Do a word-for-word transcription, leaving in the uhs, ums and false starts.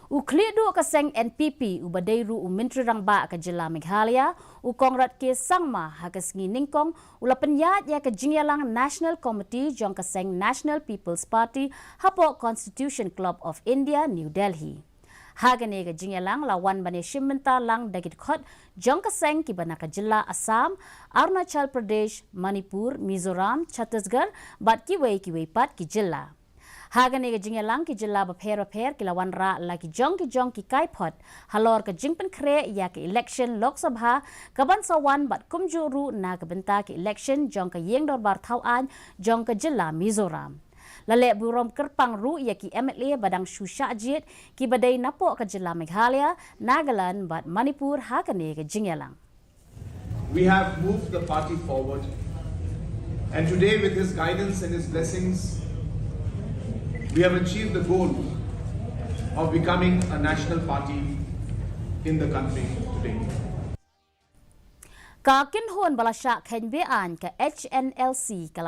U khlieh duh ka seng N P P uba dei ruh u Myntri Rangbah ka jylla Meghalaya, u Conrad K Sangma, ha ka sngi nyngkong u la pynïaid ïa ka jingïalang National Committee jong ka seng National People's Party hapoh Constitution Club of India, New Delhi. Ha kane ka jingïalang la wan ban ïashim bynta lang da ki dkhot jong ka seng kiba na ka jylla Assam, Arunachal Pradesh, Manipur, Mizoram, Chhattisgarh bad kiwei kiwei pat ki jylla. Ha kane ka jingïalang ki jylla bapher bapher ki la wanrah la ki jong ki jong ki kaiphod halor ka jingpynkhreh ïa ka election Lok Sabha kaban sa wan bad kumjuh ruh na ka bynta ka election jong ka ïing dorbar thaw aiñ jong ka jylla Mizoram. La leh burom kyrpang ruh ïa ki M L A ba dang shu shah jied kiba dei napoh ka jylla Meghalaya, Nagaland bad Manipur ha kane ka jingïalang. We have moved the party forward, and today, with his guidance and his blessings, we have achieved the goal of becoming a national party in the country today. Ka kynhun ba la shah kheiñ be-aiñ ka H N L C ka